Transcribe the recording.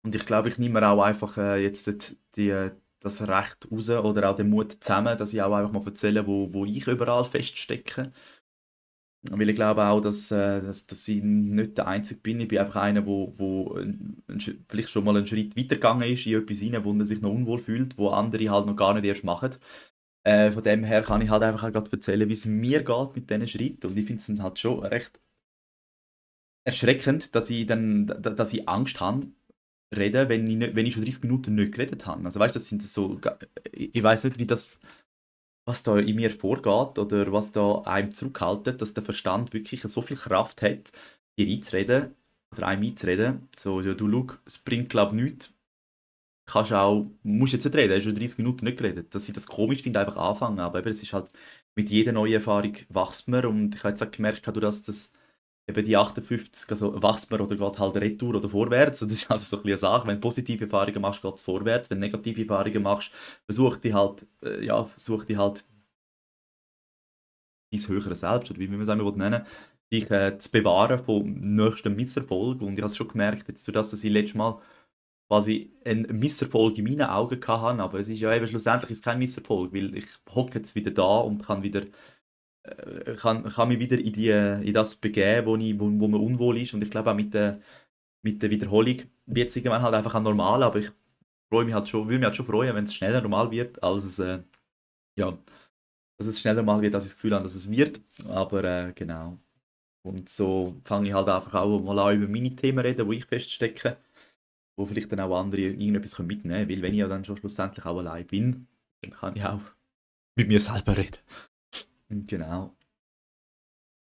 Und ich glaube, ich nehme mir auch einfach jetzt das Recht raus oder auch den Mut zusammen, dass ich auch einfach mal erzähle, wo ich überall feststecke. Weil ich glaube auch, dass ich nicht der Einzige bin. Ich bin einfach einer, vielleicht schon mal einen Schritt weitergegangen ist in etwas rein, wo er sich noch unwohl fühlt, wo andere halt noch gar nicht erst machen. Von dem her kann ich halt einfach auch gerade erzählen, wie es mir geht mit diesen Schritten. Und ich finde es dann halt schon recht erschreckend, dass ich Angst habe, reden, wenn ich schon 30 Minuten nicht geredet habe. Also weißt du, das sind so, ich weiß nicht, was da in mir vorgeht oder was da einem zurückhaltet, dass der Verstand wirklich so viel Kraft hat, dir einzureden oder einem einzureden. So, ja, du schau, es bringt glaube ich nichts. Musst jetzt nicht reden, hast schon 30 Minuten nicht geredet. Dass ich das komisch finde, einfach anfangen. Aber eben, es ist halt, mit jeder neuen Erfahrung wächst man und ich habe jetzt auch gemerkt, dass das eben die 58, also wächst man oder geht halt retour oder vorwärts. Und das ist halt so ein bisschen eine Sache. Wenn du positive Erfahrungen machst, geht es vorwärts. Wenn du negative Erfahrungen machst, versuch die halt dein höheres Selbst, oder wie man es auch immer nennen will, dich zu bewahren vom nächsten Misserfolg. Und ich habe es schon gemerkt, jetzt, durch das, dass ich letztes Mal quasi einen Misserfolg in meinen Augen hatte, aber es ist ja eben schlussendlich ist kein Misserfolg, weil ich hocke jetzt wieder da und kann mich wieder in das begeben, wo mir unwohl ist. Und ich glaube auch mit der Wiederholung wird es irgendwann halt einfach auch normal, aber ich würde mich halt schon freuen, wenn es schneller normal wird, ja, dass es schneller mal wird, als ich das Gefühl habe, dass es wird. Aber genau. Und so fange ich halt einfach auch mal an, über meine Themen reden, wo ich feststecke, wo vielleicht dann auch andere irgendetwas mitnehmen können. Weil wenn ich ja dann schon schlussendlich auch allein bin, dann kann ich auch mit mir selber reden. Genau.